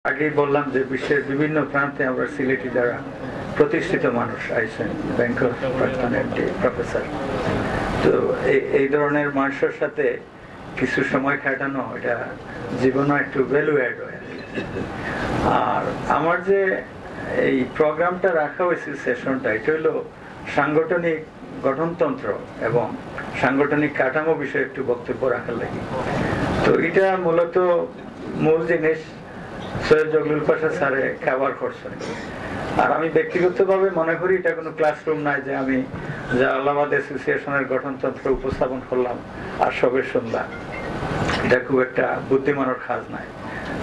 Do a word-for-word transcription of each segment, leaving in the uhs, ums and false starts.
আগেই বললাম যে বিশ্বের বিভিন্ন প্রান্তে আমরা সিলেটি যারা প্রতিষ্ঠিত মানুষ আইছেন, ব্যাংকর প্রাক্তন এমডি, প্রফেসর, তো এই এই ধরনের মানুষের সাথে কিছু সময় কাটানো, এটা জীবনে একটু ভ্যালু অ্যাড হয় আর কি। আর আমার যে এই প্রোগ্রামটা রাখা হয়েছে, সেশনটা, এটা হলো সাংগঠনিক গঠনতন্ত্র এবং সাংগঠনিক কাঠামো বিষয়ে একটু বক্তব্য রাখার লাগি। তো এটা মূলত মূল জিনিস সৈয়দ জগলুল পাশা স্যারে কভার করছেন। আর আমি ব্যক্তিগতভাবে মনে করি এটা কোনো ক্লাসরুম নয় যে আমি জালালাবাদ অ্যাসোসিয়েশনের গঠনতন্ত্র উপস্থাপন করলাম আর সবে শুনলাম। এটা খুব একটা বুদ্ধিমানের কাজ নয়।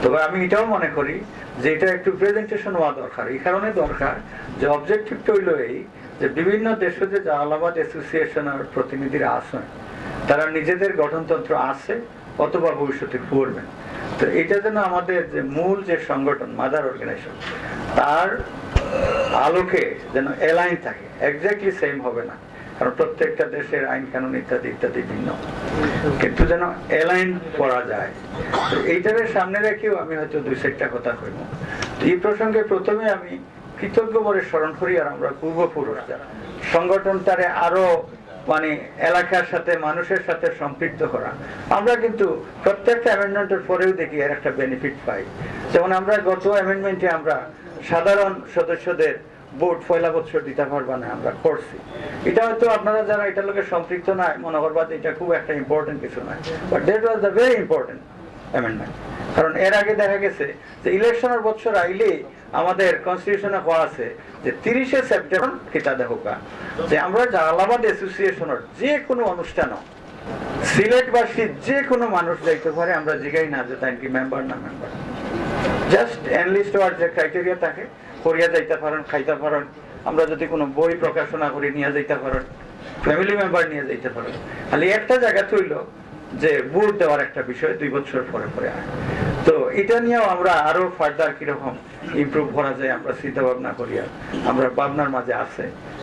তবে আমি এটাও মনে করি যে এটা একটু প্রেজেন্টেশন হওয়া দরকার। এই কারণে দরকার যে অবজেক্টিভটা হইলো এই যে বিভিন্ন দেশে যে জালালাবাদ অ্যাসোসিয়েশনের প্রতিনিধিরা আছেন, তারা নিজেদের গঠনতন্ত্র আছে অথবা ভবিষ্যতে করবেন। তো এটা যেন আমাদের যে মূল যে সংগঠন, মাদার অর্গানাইজেশন, তার আলোকে যেন অ্যালাইন থাকে। এক্স্যাক্টলি সেম হবে না, কারণ প্রত্যেকটা দেশের আইন কানুন ইত্যাদি ইত্যাদি ভিন্ন। কিন্তু যেন অ্যালাইন করা যায়। তো এইটারে সামনে রেখেও আমি হয়তো দুই চারটা কথা কইব। তো এই প্রসঙ্গে প্রথমে আমি কৃতজ্ঞ ভরে স্মরণ করি আর আমরা পূর্বপুরুষ যারা সংগঠনটারে আরো মানে এলাকার সাথে মানুষের সাথে সম্পৃক্ত করা। আমরা কিন্তু প্রত্যেকটা অ্যামেন্ডমেন্টের পরেও দেখি এর একটা বেনিফিট পাই। যেমন আমরা গত অ্যামেন্ডমেন্টে আমরা সাধারণ সদস্যদের ভোট পয়লা বছর দিতে পারবা না আমরা করছি। এটা হয়তো আপনারা যারা এটার লগে সম্পৃক্ত নাই মনে করবা যে এটা খুব একটা ইম্পর্টেন্ট কিছু নয়, but that was the very important amendment। কারণ এর আগে দেখা গেছে যে ইলেকশনের বছর আইলেই আমাদের কনস্টিটিউশনে কওয়া আছে যে তিরিশে সেপ্টেম্বর কিতা দেখোকা যে আমরা জালালাবাদ অ্যাসোসিয়েশনের যে কোনো অনুষ্ঠানও সিলেটবাসী যে কোনো মানুষ যাইতে পারে, আমরা জিগাই না যে তাই কি মেম্বার না মেম্বার। জাস্ট এনলিস্ট হওয়ার যে ক্রাইটেরিয়া থাকে, করিয়া যাইতে পারেন, খাইতে পারেন। আমরা যদি কোনো বই প্রকাশনা করি, নিয়ে যাইতে পারেন, ফ্যামিলি মেম্বার নিয়ে যাইতে পারেন। খালি একটা জায়গাতে হইলো যে ভোট দেওয়ার একটা বিষয় দুই বছর পরে পরে হয়। তো এটা নিয়েও আমরা আরো ফার্দার কিরকম ইমপ্রুভ করা যায়, আমরা চিন্তা ভাবনা করি। আর আমরা ভাবনার মাঝে আছে